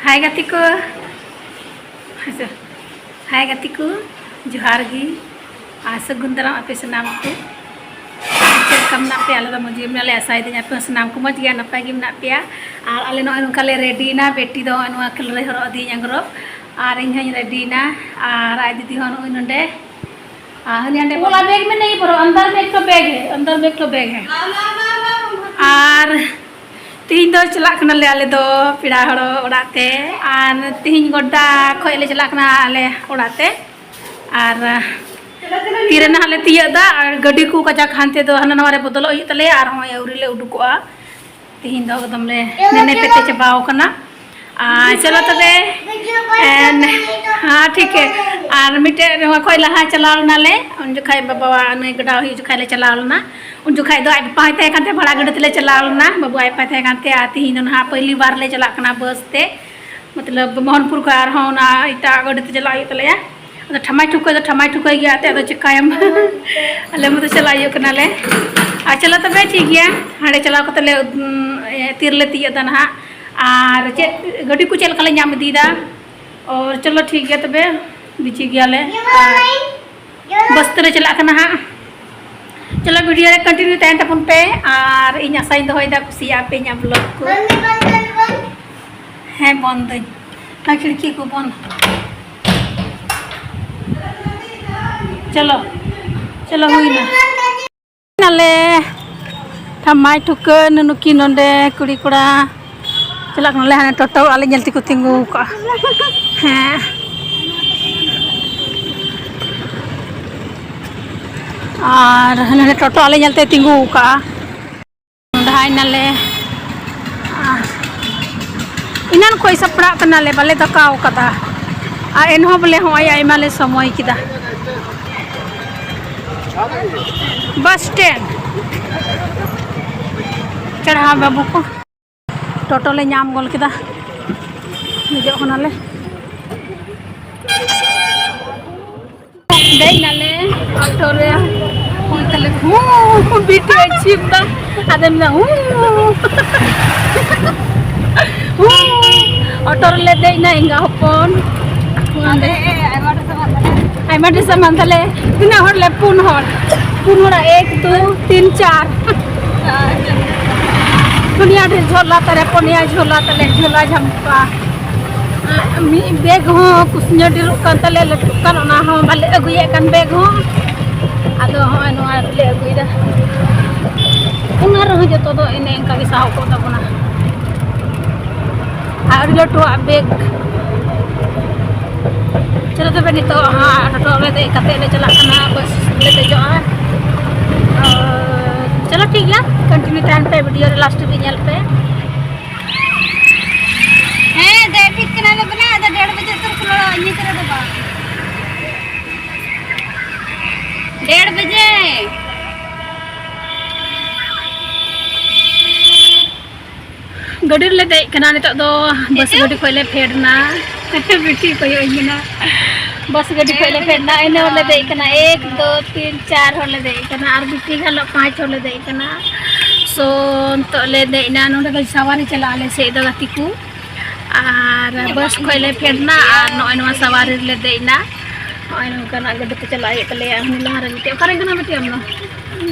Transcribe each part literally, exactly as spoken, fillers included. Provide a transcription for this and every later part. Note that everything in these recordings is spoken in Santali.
ᱦᱟᱭ ᱜᱟᱛᱮ ᱠᱚ᱾ ᱟᱪᱪᱷᱟ᱾ ᱦᱟᱭ ᱜᱟᱛᱮ ᱠᱚ, ᱡᱚᱦᱟᱨ ᱜᱮ᱾ ᱟᱨ ᱥᱟᱹᱜᱩᱱ ᱫᱟᱨᱟᱢ ᱟᱯᱮ ᱥᱟᱱᱟᱢ ᱠᱚ᱾ ᱪᱮᱫ ᱞᱮᱠᱟ ᱢᱮᱱᱟᱜ ᱯᱮᱭᱟ? ᱟᱞᱮ ᱫᱚ ᱢᱚᱡᱽ ᱜᱮ ᱢᱮᱱᱟᱜ ᱞᱮᱭᱟ, ᱟᱥᱟᱭᱮᱫᱟᱹᱧ ᱟᱯᱮ ᱦᱚᱸ ᱥᱟᱱᱟᱢ ᱠᱚ ᱢᱚᱡᱽ ᱜᱮᱭᱟ, ᱱᱟᱯᱟᱭ ᱜᱮ ᱢᱮᱱᱟᱜ ᱯᱮᱭᱟ᱾ ᱟᱨ ᱟᱞᱮ ᱱᱚᱜᱼᱚᱭ ᱱᱚᱝᱠᱟ ᱞᱮ ᱨᱮᱰᱤᱭᱮᱱᱟ, ᱵᱮᱴᱤ ᱫᱚ ᱱᱚᱜᱼᱚᱭ ᱱᱚᱣᱟ ᱠᱟᱞᱟᱨ ᱮ ᱦᱚᱨᱚᱜ ᱟᱹᱫᱤᱧ ᱟᱝᱨᱚᱵ, ᱟᱨ ᱤᱧ ᱦᱚᱸᱧ ᱨᱮᱰᱤᱭᱮᱱᱟ᱾ ᱟᱨ ᱟᱡ ᱫᱤᱫᱤ ᱦᱚᱸ ᱱᱚᱜᱼᱚᱭ ᱱᱚᱰᱮ, ᱟᱨ ᱦᱟᱹᱱᱤ ᱦᱟᱸᱰᱮ ᱵᱚᱞᱟ ᱵᱮᱜᱽ ᱢᱮ, ᱱᱟᱦᱤ ᱵᱚᱞᱟ, ᱟᱱᱫᱟᱨ ᱢᱮ ᱮᱠ ᱴᱷᱚ ᱵᱮᱜᱽ ᱦᱮ, ᱟᱱᱫᱟᱨ ᱢᱮ ᱮᱠ ᱴᱷᱚ ᱵᱮᱜᱽ ᱦᱮ᱾ ᱟᱨ ᱛᱤᱦᱤᱧ ᱫᱚ ᱪᱟᱞᱟᱜ ᱠᱟᱱᱟᱞᱮ ᱟᱞᱮ ᱫᱚ ᱯᱮᱲᱟ ᱦᱚᱲ ᱚᱲᱟᱜ ᱛᱮ, ᱟᱨ ᱛᱤᱦᱤᱧ ᱜᱚᱰᱰᱟ ᱠᱷᱚᱡ ᱞᱮ ᱪᱟᱞᱟᱜ ᱠᱟᱱᱟ ᱟᱞᱮ ᱚᱲᱟᱜ ᱛᱮ᱾ ᱟᱨ ᱛᱤᱨᱮ ᱱᱟᱦᱟᱜ ᱞᱮ ᱛᱤᱭᱟᱹᱜ ᱮᱫᱟ, ᱟᱨ ᱜᱟᱹᱰᱤ ᱠᱚ ᱠᱟᱡᱟᱠ ᱦᱟᱱᱛᱮ ᱫᱚ ᱦᱟᱱᱟ ᱱᱟᱣᱟ ᱨᱮ ᱵᱚᱫᱚᱞᱚᱜ ᱦᱩᱭᱩᱜ ᱛᱟᱞᱮᱭᱟ, ᱟᱨ ᱦᱚᱸᱜᱼᱚᱭ ᱟᱹᱣᱨᱤ ᱞᱮ ᱩᱰᱩᱠᱚᱜᱼᱟ᱾ ᱛᱤᱦᱤᱧ ᱫᱚ ᱮᱠᱫᱚᱢ ᱞᱮ ᱱᱮᱱᱮ ᱯᱮᱛᱮ ᱪᱟᱵᱟᱣ ᱠᱟᱱᱟ᱾ ᱟᱨ ᱪᱚᱞᱚ ᱛᱚᱵᱮ, ᱮᱱ, ᱦᱮᱸ, ᱴᱷᱤᱠ ᱦᱮ᱾ ᱟᱨ ᱢᱤᱫᱴᱮᱡ ᱱᱚᱣᱟ ᱠᱷᱚᱡ ᱞᱟᱦᱟ ᱪᱟᱞᱟᱣ ᱞᱮᱱᱟᱞᱮ, ᱩᱱ ᱡᱚᱠᱷᱟᱡ ᱵᱟᱵᱟᱣᱟᱜ ᱱᱩᱭ ᱜᱟᱰᱟ ᱦᱩᱭᱩᱜ ᱡᱚᱠᱷᱟᱡ ᱞᱮ ᱪᱟᱞᱟᱣ ᱞᱮᱱᱟ᱾ ᱩᱱ ᱡᱚᱠᱷᱟᱡ ᱫᱚ ᱟᱡ ᱵᱟᱵᱟ ᱦᱚᱸᱭ ᱛᱟᱦᱮᱸ ᱠᱟᱱ ᱛᱮ ᱵᱷᱟᱲᱟ ᱜᱟᱹᱰᱤ ᱛᱮᱞᱮ ᱪᱟᱞᱟᱣ ᱞᱮᱱᱟ, ᱵᱟᱹᱵᱩ ᱟᱡ ᱵᱟᱵᱟᱭ ᱛᱟᱦᱮᱸ ᱠᱟᱱ ᱛᱮ᱾ ᱟᱨ ᱛᱤᱦᱤᱧ ᱫᱚ ᱱᱟᱦᱟᱜ ᱯᱟᱹᱦᱞᱤ ᱵᱟᱨ ᱞᱮ ᱪᱟᱞᱟᱜ ᱠᱟᱱᱟ ᱵᱟᱥ ᱛᱮ, ᱢᱚᱛᱞᱚᱵ ᱢᱳᱦᱚᱱᱯᱩᱨ ᱠᱷᱚᱡ ᱟᱨᱦᱚᱸ ᱚᱱᱟ ᱮᱴᱟᱜ ᱜᱟᱹᱰᱤ ᱛᱮ ᱪᱟᱞᱟᱜ ᱦᱩᱭᱩᱜ ᱛᱟᱞᱮᱭᱟ᱾ ᱟᱫᱚ ᱴᱷᱟᱢᱟᱭ ᱴᱷᱩᱠᱟᱹᱭ ᱫᱚ ᱴᱷᱟᱢᱟᱭ ᱴᱷᱩᱠᱟᱹᱭ ᱜᱮᱭᱟ ᱮᱱᱛᱮᱫ, ᱟᱫᱚ ᱪᱤᱠᱟᱹᱭᱟᱢ? ᱟᱞᱮ ᱢᱟ ᱫᱚ ᱪᱟᱞᱟᱜ ᱦᱩᱭᱩᱜ ᱠᱟᱱᱟᱞᱮ᱾ ᱟᱨ ᱪᱚᱞᱚ ᱛᱚᱵᱮ ᱴᱷᱤᱠ ᱜᱮᱭᱟ, ᱦᱟᱸᱰᱮ ᱪᱟᱞᱟᱣ ᱠᱟᱛᱮ ᱞᱮ, ᱩᱫ-, ᱩᱸ, ᱮ, ᱛᱤᱨᱮᱞᱮ ᱛᱤᱭᱳᱜ ᱮᱫᱟ ᱱᱟᱦᱟᱜ, ᱟᱨ ᱪᱮᱫ ᱜᱟᱹᱰᱤ ᱠᱚ ᱪᱮᱫ ᱞᱮᱠᱟ ᱞᱮ ᱧᱟᱢ ᱤᱫᱤᱭᱮᱫᱟ᱾ ᱚ, ᱪᱚᱞᱚ ᱴᱷᱤᱠ ᱜᱮᱭᱟ ᱛᱚᱵᱮ, ᱵᱤᱡᱤ ᱜᱮᱭᱟᱞᱮ᱾ ᱟᱨ ᱵᱟᱥ ᱛᱮᱞᱮ ᱪᱟᱞᱟᱜ ᱠᱟᱱᱟ ᱦᱟᱸᱜ᱾ ᱪᱚᱞᱚ, ᱵᱷᱤᱰᱤᱭᱳ ᱨᱮ ᱠᱚᱱᱴᱤᱱᱤᱭᱩ ᱛᱟᱦᱮᱱ ᱛᱟᱵᱚᱱ ᱯᱮ, ᱟᱨ ᱤᱧ ᱟᱥᱟᱧ ᱫᱚᱦᱚᱭᱮᱫᱟ ᱠᱩᱥᱤᱭᱟᱜᱼᱟ ᱯᱮ ᱤᱧᱟᱹᱜ ᱵᱞᱚᱜ ᱠᱚ᱾ ᱦᱮᱸ, ᱵᱚᱱᱫᱟᱹᱧ᱾ ᱚᱱᱟ ᱠᱷᱤᱲᱠᱤ ᱠᱚ ᱵᱚᱱᱫ᱾ ᱪᱚᱞᱚ, ᱪᱚᱞᱚ, ᱦᱩᱭᱱᱟ᱾ ᱟᱞᱮ ᱴᱷᱟᱢᱟᱭ ᱴᱷᱩᱠᱟᱹ ᱱᱩᱱᱩᱠᱤ ᱱᱚᱰᱮ ᱠᱩᱲᱤ ᱠᱚᱲᱟ ᱪᱟᱞᱟᱜ ᱠᱟᱱᱟᱞᱮ, ᱦᱟᱱᱮ ᱴᱳᱴᱳ ᱟᱞᱮ ᱧᱮᱞ ᱛᱮᱠᱚ ᱛᱤᱸᱜᱩ ᱠᱟᱜᱼᱟ᱾ ᱦᱮᱸ, ᱟᱨ ᱦᱟᱱᱮ ᱴᱳᱴᱳ ᱟᱞᱮ ᱧᱮᱞᱛᱮ ᱛᱤᱸᱜᱩ ᱠᱟᱜᱼᱟ᱾ ᱰᱟᱦᱟᱭ ᱱᱟᱞᱮ᱾ ᱟᱨ ᱮᱱᱟᱱ ᱠᱷᱚᱡ ᱥᱟᱯᱲᱟᱜ ᱠᱟᱱᱟᱞᱮ, ᱵᱟᱞᱮ ᱫᱟᱠᱟᱣ ᱠᱟᱫᱟ᱾ ᱟᱨ ᱮᱱᱦᱚᱸ ᱵᱚᱞᱮ ᱦᱚᱸᱜᱼᱚᱭ ᱟᱭᱢᱟ ᱞᱮ ᱥᱚᱢᱚᱭ ᱠᱮᱫᱟ᱾ Bus stand. ᱪᱟᱲᱦᱟᱣ ᱵᱟᱹᱵᱩ ᱠᱚ᱾ ᱴᱳᱴᱳ ᱞᱮ ᱧᱟᱢ ᱜᱚᱞ ᱠᱮᱫᱟ᱾ ᱫᱮᱡᱚᱜ ᱠᱟᱱᱟᱞᱮ᱾ ᱫᱮᱡ ᱱᱟᱞᱮ ᱚᱴᱳ ᱨᱮ᱾ ᱚᱱᱛᱮ ᱞᱮ ᱦᱩᱸ, ᱵᱤᱴᱤ ᱟᱹᱪᱤᱨ ᱫᱟ᱾ ᱟᱫᱚ ᱢᱮᱱᱫᱟ, ᱦᱩᱸ, ᱦᱩᱸ᱾ ᱛᱚᱨ ᱞᱮ ᱫᱮᱡ ᱮᱱᱟ ᱮᱸᱜᱟ ᱦᱚᱯᱚᱱ᱾ ᱟᱞᱮ ᱟᱭᱢᱟ ᱰᱷᱮᱨ ᱥᱟᱢᱟᱱ ᱛᱟᱞᱮ᱾ ᱟᱭᱢᱟ ᱰᱷᱮᱨ ᱥᱟᱢᱟᱱ ᱛᱟᱞᱮ᱾ ᱛᱤᱱᱟᱹᱜ ᱦᱚᱲ ᱞᱮ? ᱯᱩᱱ ᱦᱚᱲ᱾ ᱯᱩᱱ ᱦᱚᱲᱟᱜ ᱮᱠ, ᱫᱩ, ᱛᱤᱱ, ᱪᱟᱨ᱾ ᱯᱩᱱᱭᱟ ᱰᱷᱮᱨ ᱡᱷᱚᱞᱟ ᱛᱟᱞᱮ, ᱯᱩᱱᱭᱟ ᱡᱷᱚᱞᱟ ᱛᱟᱞᱮ, ᱡᱷᱚᱞᱟ ᱡᱷᱟᱢᱯᱟ᱾ ᱢᱤᱫ ᱵᱮᱜᱽ ᱦᱚᱸ ᱠᱩᱥᱱᱤᱭᱟᱹ ᱰᱷᱮᱨᱚᱜ ᱠᱟᱱ ᱛᱟᱞᱮ, ᱞᱟᱹᱴᱩᱜ ᱠᱟᱱ, ᱚᱱᱟ ᱦᱚᱸ ᱵᱟᱞᱮ ᱟᱹᱜᱩᱭᱮᱫ ᱠᱟᱱ ᱵᱮᱜᱽ ᱦᱚᱸ᱾ ᱟᱫᱚ ᱦᱚᱸᱜᱼᱚᱭ ᱱᱚᱣᱟ ᱞᱮ ᱟᱹᱜᱩᱭᱮᱫᱟ᱾ ᱚᱱᱟ ᱨᱮᱦᱚᱸ ᱡᱚᱛᱚ ᱫᱚ ᱮᱱᱮ ᱮᱱᱠᱟ ᱜᱮ ᱥᱟᱦᱚᱵ ᱠᱚᱜ ᱛᱟᱵᱚᱱᱟ᱾ ᱟᱨ ᱟᱹᱰᱤ ᱞᱟᱹᱴᱩᱣᱟᱜ ᱵᱮᱜᱽ᱾ ᱪᱚᱞᱚ ᱛᱚᱵᱮ ᱱᱤᱛᱚᱜ ᱦᱟᱸᱜ ᱴᱳᱴᱳ ᱨᱮ ᱫᱮᱡ ᱠᱟᱛᱮ ᱞᱮ ᱪᱟᱞᱟᱜ ᱠᱟᱱᱟ, ᱵᱟᱥ ᱞᱮ ᱫᱮᱡᱚᱜᱼᱟ᱾ ᱟᱨ ᱪᱚᱞᱚ ᱴᱷᱤᱠ ᱜᱮᱭᱟ, ᱠᱚᱱᱴᱤᱱᱤᱭᱩ ᱛᱟᱦᱮᱱ ᱯᱮ ᱵᱷᱤᱰᱤᱭᱳ ᱨᱮ, ᱞᱟᱥᱴ ᱫᱷᱟᱹᱵᱤᱡ ᱧᱮᱞ ᱯᱮ᱾ ᱦᱮᱸ, ᱫᱮᱡ ᱴᱷᱤᱠ ᱠᱟᱱᱟ ᱞᱮ ᱵᱚᱞᱮ, ᱟᱫᱚ ᱰᱮᱲ ᱵᱟᱡᱮ ᱩᱛᱟᱹᱨ ᱠᱚ ᱞᱟᱲᱟᱜᱼᱟ, ᱤᱧ ᱠᱚᱨᱮ ᱫᱚ ᱵᱟᱝ᱾ ᱰᱮᱲ ᱵᱟᱡᱮ᱾ ᱜᱟᱹᱰᱤ ᱨᱮᱞᱮ ᱫᱮᱡ ᱠᱟᱱᱟ ᱱᱤᱛᱚᱜ ᱫᱚ, ᱵᱟᱥ ᱜᱟᱹᱰᱤ ᱠᱷᱚᱡ ᱞᱮ ᱯᱷᱮᱰ ᱮᱱᱟ᱾ ᱵᱤᱴᱤ ᱠᱚᱭᱚᱜ ᱟᱹᱧ ᱠᱟᱱᱟ᱾ ᱵᱟᱥ ᱜᱟᱹᱰᱤ ᱠᱷᱚᱡ ᱞᱮ ᱯᱷᱮᱰ ᱮᱱᱟ, ᱤᱱᱟᱹ ᱦᱚᱲ ᱞᱮ ᱫᱮᱡ ᱠᱟᱱᱟ, ᱮᱠ, ᱫᱳ, ᱛᱤᱱ, ᱪᱟᱨ ᱦᱚᱲ ᱞᱮ ᱫᱮᱡ ᱠᱟᱱᱟ, ᱟᱨ ᱵᱤᱴᱤ ᱜᱷᱟᱞᱚᱜ ᱯᱟᱸᱪ ᱦᱚᱲ ᱞᱮ ᱫᱮᱡ ᱠᱟᱱᱟ᱾ ᱥᱳ ᱱᱤᱛᱚᱜ ᱞᱮ ᱫᱮᱡ ᱮᱱᱟ, ᱱᱚᱰᱮ ᱫᱚ ᱥᱟᱣᱟᱨᱤ ᱪᱟᱞᱟᱜ ᱟᱞᱮ ᱥᱮᱫ ᱫᱚ ᱜᱟᱛᱮ ᱠᱚ, ᱟᱨ ᱵᱟᱥ ᱠᱷᱚᱡ ᱞᱮ ᱯᱷᱮᱰ ᱮᱱᱟ, ᱟᱨ ᱱᱚᱜᱼᱚᱭ ᱱᱚᱣᱟ ᱥᱟᱣᱟᱨᱤ ᱨᱮᱞᱮ ᱫᱮᱡ ᱮᱱᱟ᱾ ᱱᱚᱜᱼᱚᱭ ᱱᱚᱝᱠᱟᱱᱟᱜ ᱜᱟᱹᱰᱤ ᱛᱮ ᱪᱟᱞᱟᱜ ᱦᱩᱭᱩᱜ ᱛᱟᱞᱮᱭᱟ᱾ ᱩᱱᱤ ᱞᱟᱦᱟ ᱨᱮ ᱢᱤᱫᱴᱮᱡ, ᱚᱠᱟᱨᱮ ᱠᱟᱱᱟ ᱵᱤᱴᱤ ᱟᱢ ᱫᱚ?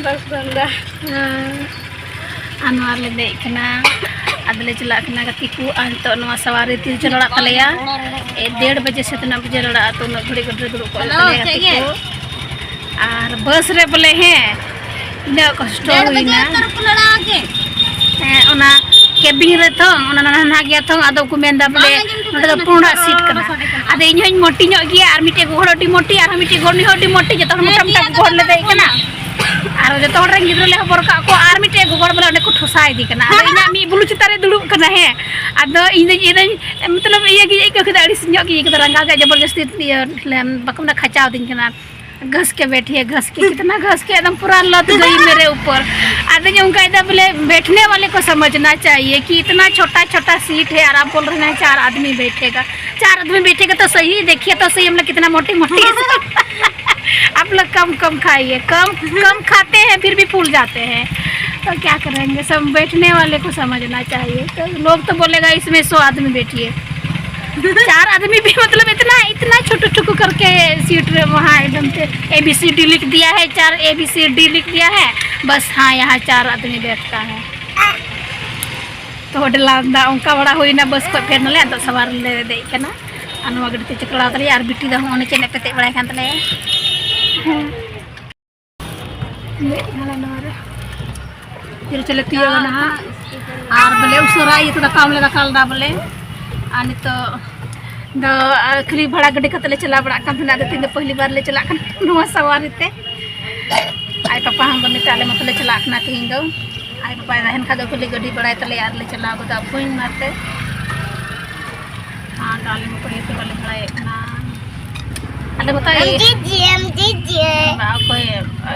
ᱵᱟᱥ ᱵᱟᱝᱞᱟ᱾ ᱦᱮᱸ᱾ ᱟᱨ ᱱᱚᱣᱟ ᱨᱮᱞᱮ ᱫᱮᱡ ᱠᱟᱱᱟ, ᱟᱫᱚᱞᱮ ᱪᱟᱞᱟᱜ ᱠᱟᱱᱟ ᱜᱟᱛᱮ ᱠᱚ᱾ ᱟᱨ ᱱᱤᱛᱚᱜ ᱱᱚᱣᱟ ᱥᱟᱣᱟᱨᱤ ᱛᱤᱨᱮ ᱪᱚ ᱞᱟᱲᱟᱜ ᱛᱟᱞᱮᱭᱟ, ᱮ, ᱰᱮᱲ ᱵᱟᱡᱮ ᱥᱮ ᱛᱤᱱᱟᱹᱜ ᱵᱟᱡᱮ ᱞᱟᱲᱟᱜᱼᱟ, ᱛᱚ ᱩᱱᱟᱹᱜ ᱜᱷᱟᱹᱲᱤᱡ ᱜᱟᱹᱰᱤ ᱨᱮ ᱫᱩᱲᱩᱵ ᱠᱚᱜ ᱦᱩᱭᱩᱜ ᱛᱟᱞᱮᱭᱟ ᱜᱟᱛᱮ ᱠᱚ᱾ ᱟᱨ ᱵᱟᱥ ᱨᱮ ᱵᱚᱞᱮ, ᱦᱮᱸ, ᱤᱱᱟᱹᱜ ᱠᱚᱥᱴᱚ ᱦᱩᱭᱱᱟ᱾ ᱦᱮᱸ, ᱚᱱᱟ ᱠᱮᱵᱤᱱ ᱨᱮ ᱛᱚ, ᱚᱱᱟ ᱱᱟᱱᱦᱟ ᱜᱮᱭᱟ ᱛᱚ, ᱟᱫᱚ ᱠᱚ ᱢᱮᱱᱫᱟ ᱵᱚᱞᱮ ᱱᱚᱸᱰᱮ ᱫᱚ ᱯᱩᱸᱰᱟᱜ ᱥᱤᱴ ᱠᱟᱱᱟ᱾ ᱟᱫᱚ ᱤᱧ ᱦᱚᱸᱧ ᱢᱚᱴᱤ ᱧᱚᱜ ᱜᱮᱭᱟ, ᱟᱨ ᱢᱤᱫᱴᱮᱡ ᱜᱚᱜᱚ ᱦᱚᱲ ᱟᱹᱰᱤ ᱢᱚᱴᱤ, ᱟᱨᱦᱚᱸ ᱢᱤᱫᱴᱮᱡ ᱜᱚᱜᱚ, ᱩᱱᱤ ᱦᱚᱸ ᱟᱹᱰᱤ ᱢᱚᱴᱤ, ᱡᱚᱛᱚ ᱦᱚᱲ ᱢᱚᱴᱟ ᱢᱚᱴᱟ ᱜᱚᱜᱚ ᱦᱚᱲ ᱞᱮ ᱫᱮᱡ ᱠᱟᱱᱟ᱾ ᱟᱨ ᱡᱚᱛᱚ ᱦᱚᱲ ᱨᱮᱱ ᱜᱤᱫᱽᱨᱟᱹ ᱞᱮ ᱦᱚᱵᱚᱨ ᱠᱟᱜ ᱠᱚᱣᱟ, ᱟᱨ ᱢᱤᱫᱴᱮᱡ ᱜᱚᱜᱚ ᱦᱚᱲ ᱵᱚᱞᱮ ᱚᱸᱰᱮ ᱠᱚ ᱴᱷᱚᱥᱟ ᱤᱫᱤ ᱠᱟᱱᱟ᱾ ᱟᱫᱚ ᱤᱧᱟᱹᱜ ᱢᱤᱫ ᱵᱩᱞᱩ ᱪᱮᱛᱟᱱ ᱨᱮ ᱫᱩᱲᱩᱵ ᱠᱟᱱᱟ, ᱦᱮᱸ᱾ ᱟᱫᱚ ᱤᱧ ᱫᱚᱧ, ᱤᱧ ᱫᱚᱧ, ᱢᱚᱛᱞᱚᱵ, ᱤᱭᱟᱹ ᱜᱤᱧ ᱟᱹᱭᱠᱟᱹᱣ ᱠᱮᱫᱟ, ᱟᱹᱲᱤᱥ ᱧᱚᱜ ᱜᱤᱧ ᱟᱹᱭᱠᱟᱹᱣ ᱠᱮᱫᱟ, ᱨᱟᱸᱜᱟᱣ ᱜᱮ ᱡᱚᱵᱚᱨᱡᱚᱥᱛᱤ, ᱤᱭᱟᱹ, ᱵᱟᱠᱚ ᱢᱮᱱᱟ, ᱠᱷᱟᱪᱟᱣ ᱫᱤᱧ ᱠᱟᱱᱟ᱾ ᱜᱷᱟᱥ ᱠᱮ ᱵᱮᱴᱷᱤᱭᱮ, ᱜᱷᱟᱥ ᱠᱮ, ᱠᱤᱛᱱᱟ ᱜᱷᱟᱥ ᱠᱮ, ᱮᱠᱫᱚᱢ ᱯᱩᱨᱟ ᱞᱚᱛ ᱜᱟᱭᱤ ᱢᱮᱨᱮ ᱩᱯᱚᱨ᱾ ᱟᱫᱚᱧ ᱚᱱᱠᱟᱭᱮᱫᱟ ᱵᱚᱞᱮ, ᱵᱮᱴᱷᱱᱮ ᱣᱟᱞᱮ ᱠᱚ ᱥᱚᱢᱚᱡᱷᱱᱟ ᱪᱟᱦᱤᱭᱮ ᱠᱤ ᱤᱛᱱᱟ ᱪᱷᱳᱴᱟ ᱪᱷᱳᱴᱟ ᱥᱤᱴ ᱦᱮ ᱟᱨ ᱟᱯ ᱵᱳᱞ ᱨᱮᱦᱮ ᱪᱟᱨ ᱟᱫᱢᱤ ᱵᱮᱴᱷᱮᱜᱟ᱾ ᱪᱟᱨ ᱟᱫᱢᱤ ᱵᱮᱴᱷᱮᱜᱟ ᱛᱚ ᱥᱟᱦᱤ, ᱫᱮᱠᱷᱤᱭᱮ ᱛᱚ ᱥᱟᱦᱤ, ᱦᱟᱢ ᱞᱳᱜ ᱠᱤᱛᱱᱟ ᱢᱳᱴᱤ ᱢᱳᱴᱤ ᱦᱮ᱾ आप लोग कम कम खाइए, कम कम खाते हैं फिर भी फूल जाते हैं, तो क्या करेंगे, सब बैठने वाले को समझना चाहिए। तो लोग तो बोलेगा इसमें सौ आदमी बैठिए, चार आदमी भी, मतलब, इतना, इतना छोटू छुकू करके सीट में वहाँ एकदम से ए बी सी डी लिख दिया है, चार ए बी सी डी लिख दिया है, बस। हाँ, यहाँ चार आदमी बैठता है᱾ ᱛᱚ ᱦᱚᱰᱮ ᱞᱟᱸᱫᱟ ᱚᱱᱠᱟ ᱵᱟᱲᱟ ᱦᱩᱭᱱᱟ, ᱵᱟᱥ ᱠᱷᱚᱡ ᱯᱷᱮᱰ ᱱᱟᱞᱮ, ᱟᱫᱚ ᱥᱟᱣᱟᱨ ᱞᱮ ᱫᱮᱡ ᱠᱟᱱᱟ᱾ ᱟᱨ ᱱᱚᱣᱟ ᱜᱟᱹᱰᱤ ᱛᱮ ᱪᱟᱞᱟᱣ ᱫᱟᱲᱮᱭᱟᱜᱼᱟ᱾ ᱟᱨ ᱵᱤᱴᱤ ᱫᱚ ᱦᱚᱸᱜᱼᱚᱭ ᱪᱮᱫ ᱮ ᱯᱮᱛᱮᱡ ᱵᱟᱲᱟᱭ ᱠᱟᱱ ᱛᱟᱞᱮᱭᱟ᱾ ᱫᱮᱡ ᱠᱟᱱᱟᱞᱮ ᱱᱚᱣᱟ ᱨᱮ᱾ ᱛᱤᱨᱮ ᱪᱚᱞᱮ ᱛᱤᱭᱳᱜᱟ ᱱᱟᱦᱟᱜ᱾ ᱟᱨ ᱵᱚᱞᱮ ᱩᱥᱟᱹᱨᱟ ᱤᱭᱟᱹ ᱛᱮ ᱫᱟᱠᱟ ᱦᱚᱸᱞᱮ ᱫᱟᱠᱟ ᱞᱮᱫᱟ ᱵᱚᱞᱮ᱾ ᱟᱨ ᱱᱤᱛᱚᱜ ᱫᱚ, ᱟᱨ ᱠᱷᱟᱹᱞᱤ ᱵᱷᱟᱲᱟ ᱜᱟᱹᱰᱤ ᱠᱟᱛᱮ ᱞᱮ ᱪᱟᱞᱟᱣ ᱵᱟᱲᱟᱜ ᱠᱟᱱ ᱛᱟᱦᱮᱱᱟ᱾ ᱟᱫᱚ ᱛᱮᱦᱮᱧ ᱫᱚ ᱯᱚᱦᱞᱤ ᱵᱟᱨ ᱞᱮ ᱪᱟᱞᱟᱜ ᱠᱟᱱᱟ ᱱᱚᱣᱟ ᱥᱟᱣᱟᱨᱤ ᱛᱮ᱾ ᱟᱡ ᱯᱟᱯᱟ ᱦᱚᱸ ᱵᱟᱹᱱᱩᱜ ᱛᱮ ᱟᱞᱮ ᱢᱚᱛᱚ ᱞᱮ ᱪᱟᱞᱟᱜ ᱠᱟᱱᱟ ᱛᱮᱦᱮᱧ ᱫᱚ᱾ ᱟᱡ ᱯᱟᱯᱟᱭ ᱛᱟᱦᱮᱱ ᱠᱷᱟᱱ ᱫᱚ ᱠᱷᱟᱹᱞᱤ ᱜᱟᱹᱰᱤ ᱵᱟᱲᱟᱭ ᱛᱟᱞᱮᱭᱟ ᱟᱨ ᱞᱮ ᱪᱟᱞᱟᱣ ᱜᱚᱫᱚᱜᱼᱟ ᱵᱟᱹᱧ ᱢᱟᱨ ᱛᱮ᱾ ᱟᱨ ᱟᱞᱮ ᱢᱚᱛᱚ ᱤᱭᱟᱹ ᱛᱮ ᱵᱟᱞᱮ ᱵᱟᱲᱟᱭᱮᱫ ᱠᱟᱱᱟ᱾ ᱟᱞᱮ ᱢᱚᱛᱚ ᱮᱢ ᱡᱤ ᱡᱤ, ᱮᱢ ᱡᱤ ᱡᱤ᱾ ᱵᱟ, ᱚᱠᱚᱭ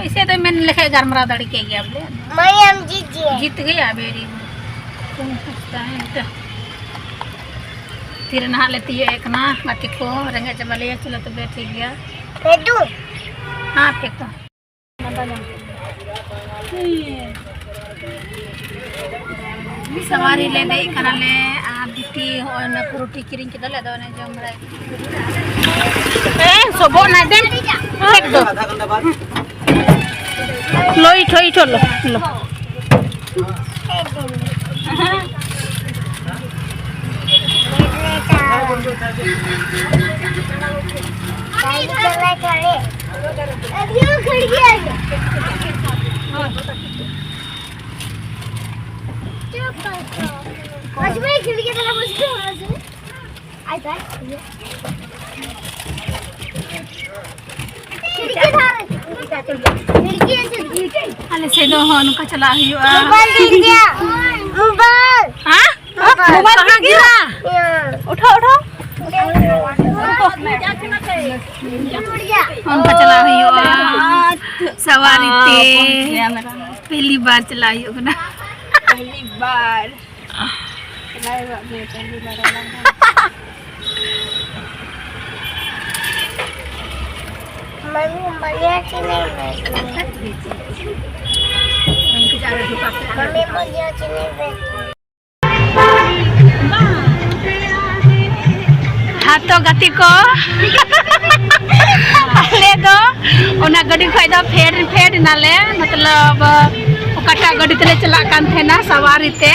ᱮᱥᱮ ᱫᱚ ᱢᱮᱱ ᱞᱮᱠᱷᱟᱡ ᱜᱟᱞᱢᱟᱨᱟᱣ ᱫᱟᱲᱮ ᱠᱮ ᱜᱮᱭᱟ ᱵᱚᱞᱮ᱾ ᱢᱟᱭᱟᱢ ᱡᱤ ᱡᱤ᱾ ᱡᱤᱛ ᱜᱮᱭᱟ, very good. ᱛᱤᱨᱮ ᱱᱟᱦᱟᱜ ᱞᱮ ᱛᱤᱭᱳᱜ ᱮ ᱠᱟᱱᱟ ᱜᱟᱛᱮ ᱠᱚ, ᱨᱮᱸᱜᱮᱡ ᱪᱟᱵᱟ ᱞᱮᱭᱟ᱾ ᱪᱚᱞᱚ ᱛᱚᱵᱮ ᱴᱷᱤᱠ ᱜᱮᱭᱟ᱾ ᱞᱟᱹᱰᱩ᱾ ᱦᱮᱸ, ᱴᱷᱤᱠ ᱜᱮᱭᱟ᱾ ᱥᱟᱣᱟᱨᱤ ᱞᱮ ᱫᱮᱡ ᱠᱟᱱᱟᱞᱮ ᱟᱨ ᱵᱤᱴᱤ ᱦᱚᱸᱜᱼᱚᱭ ᱚᱱᱟ ᱯᱷᱨᱩᱴᱤ ᱠᱤᱨᱤᱧ ᱠᱮᱫᱟᱞᱮ, ᱟᱫᱚ ᱚᱱᱮ ᱡᱚᱢ ᱵᱟᱲᱟᱭ᱾ ᱮ, ᱥᱚᱵᱚᱜ ᱱᱟ ᱫᱮᱱ᱾ ᱴᱷᱤᱠ ᱫᱚ᱾ ᱞᱚᱭ ᱴᱷᱚᱭ ᱴᱷᱚ ᱞᱚ, ᱞᱚ᱾ ᱟᱞᱮ ᱥᱮᱫ ᱫᱚ ᱦᱚᱸ ᱱᱚᱝᱠᱟ ᱪᱟᱞᱟᱜ ᱦᱩᱭᱩᱜᱼᱟ᱾ ᱢᱳᱵᱟᱭᱤᱞ ᱫᱤᱱ ᱜᱮᱭᱟ᱾ ᱢᱳᱵᱟᱭᱤᱞ᱾ ᱦᱮᱸ? ᱢᱳᱵᱟᱭᱤᱞ᱾ ᱢᱳᱵᱟᱭᱤᱞ ᱠᱟᱦᱟᱸ ᱜᱤᱨᱟ? ᱦᱮᱸ᱾ ᱩᱴᱷᱟᱣ, ᱩᱴᱷᱟᱣ᱾ ᱚᱱᱠᱟ ᱪᱟᱞᱟᱜ ᱦᱩᱭᱩᱜᱼᱟ᱾ ᱥᱟᱣᱟᱨᱤ ᱛᱮ᱾ ᱯᱮᱦᱞᱤ ᱵᱟᱨ ᱪᱟᱞᱟᱜ ᱦᱩᱭᱩᱜ ᱠᱟᱱᱟ᱾ ᱯᱮᱦᱞᱤ ᱵᱟᱨ᱾ ᱪᱟᱞᱟᱣ ᱦᱩᱭᱩᱜ ᱜᱮᱭᱟ, ᱪᱟᱹᱞᱩ ᱵᱟᱲᱟ ᱞᱮᱱᱠᱷᱟᱱ᱾ ᱢᱟᱢᱤ, ᱢᱟᱢᱤ, ᱪᱤᱱᱤ ᱢᱮ᱾ ᱢᱟᱢᱤ, ᱢᱟᱢᱤ, ᱪᱤᱱᱤ ᱢᱮ᱾ ᱜᱟᱛᱮ ᱠᱚ, ᱟᱞᱮ ᱫᱚ ᱚᱱᱟ ᱜᱟᱹᱰᱤ ᱠᱷᱚᱡ ᱫᱚ ᱯᱷᱮᱰ ᱯᱷᱮᱰ ᱮᱱᱟᱞᱮ, ᱢᱚᱛᱞᱚᱵ ᱚᱠᱟᱴᱟᱜ ᱜᱟᱹᱰᱤ ᱛᱮᱞᱮ ᱪᱟᱞᱟᱜ ᱠᱟᱱ ᱛᱟᱦᱮᱱᱟ ᱥᱟᱣᱟᱨᱤ ᱛᱮ᱾